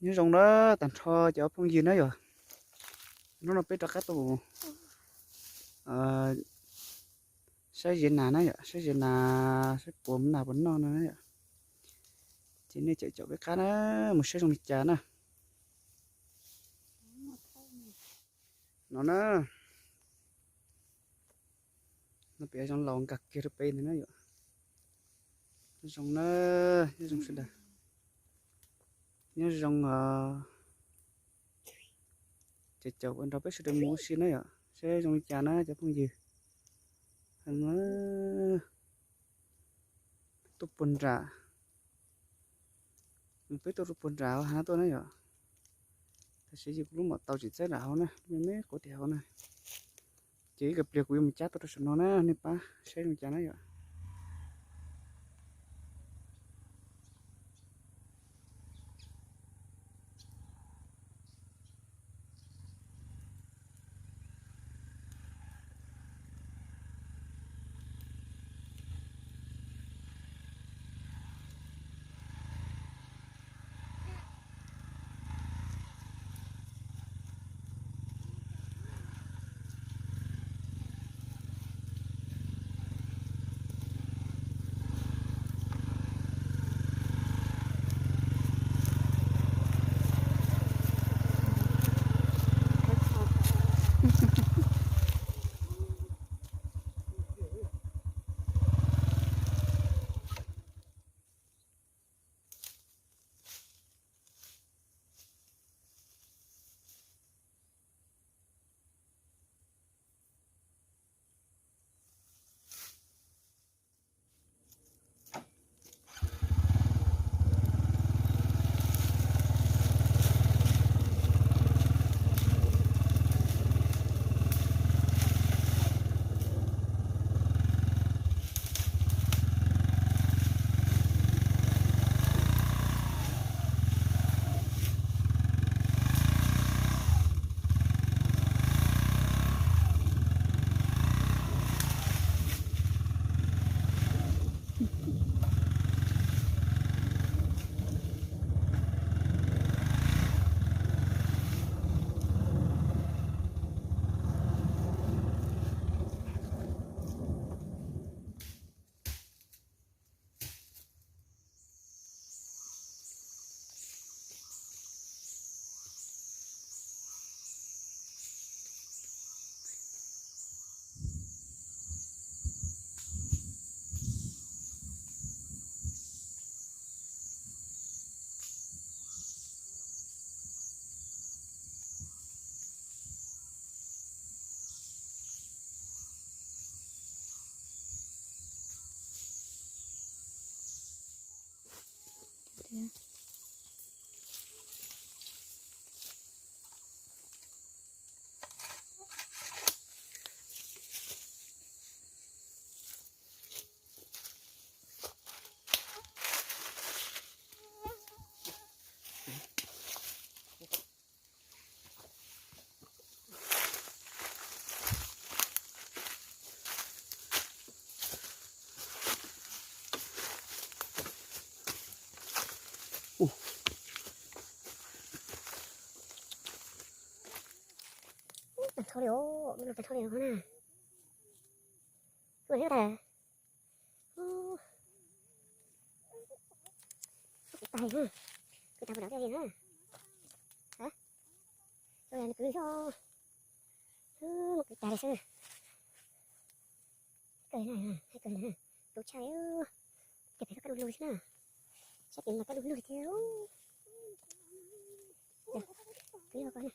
Nyob zoo na tag nrho cov phooj ywg na yom. Hnub no peb rov qab tuaj saib zes nas na yom, saib zes nas, saib puas nas puas noj no na yom. Ces nej caum caum peb qab na, mus saib zoo li cas na. No na, no peb zoo laus nkag kiag rau peb ntawd na yom. Nyob zoo na, nyob zoo sawv daws. Nyob zoo os. Ces caum nrog peb sawv daws mus ua si na yom, saib zoo li cas na cov phooj ywg. Tuaj puag nram, peb tuaj rau puag nram hav tuaj na yom. Tab sis yus kuv lub mom tau tsis txawb nram hauv na, me me quav tim hauv na. Ces ib pliag kuv yuav mus cab tuaj rau saum no na, nej pab saib zoo cas na yom. Tag nrho li os, tag nrho li os na. Ua li tas. Ua li tas na. Ua li tas puas dov tiaj li na. Ua li kwv xwb. Mus kwv tas li xwb. Kawg na, kawg na. Tus tshaj li. Ces pem koj lug lug xwb na. Sab pem mas koj lug lug thiab. Kwv ko na.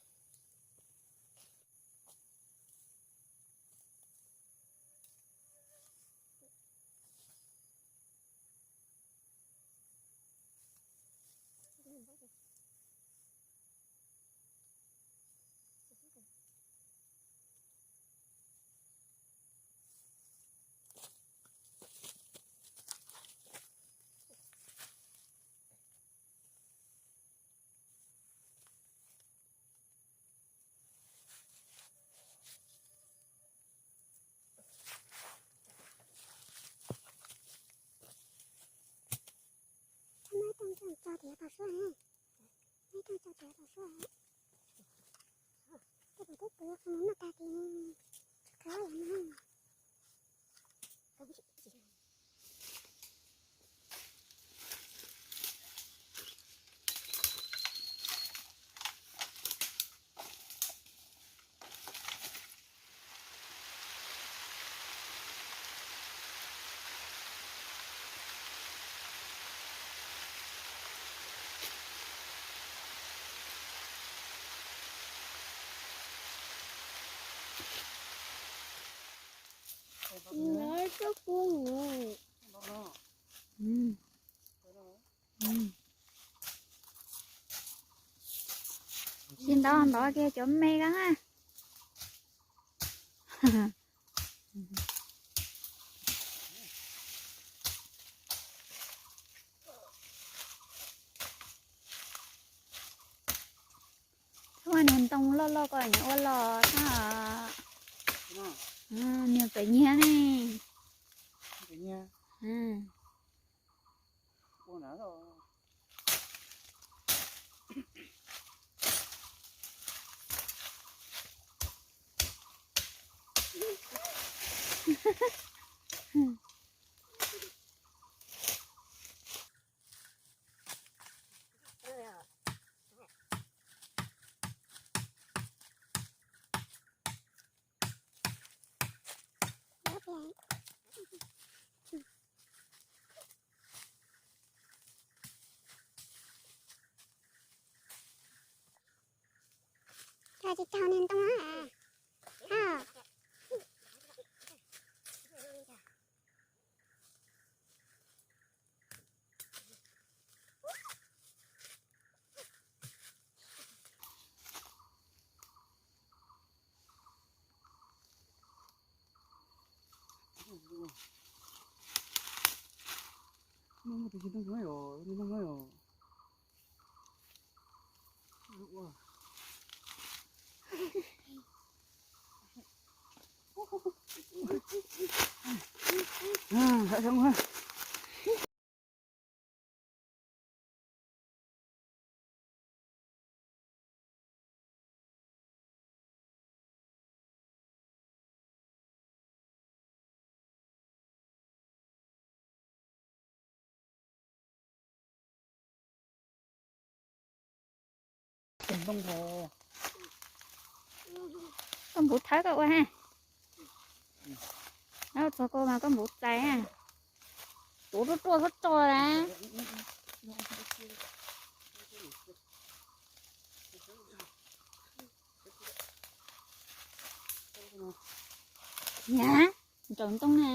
Nov tsob kua ntawd. Tsis ntov ntov kiag cov me ko na. Ua niag ntoo loj loj ko nyob ua los na. Niag pem nyiag ne. Cog tsis cog niag ntoo na. Koj npuv thawb koj ua ha. Txog koj mas koj npuv txais ha. Tuav ruaj ruaj txhob tso na. Niam, nraum ntoo na.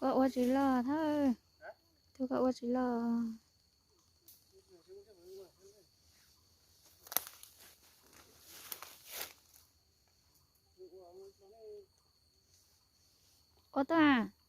Koj ua tsis loj thawj, tub koj ua tsis loj. Ua tuaj.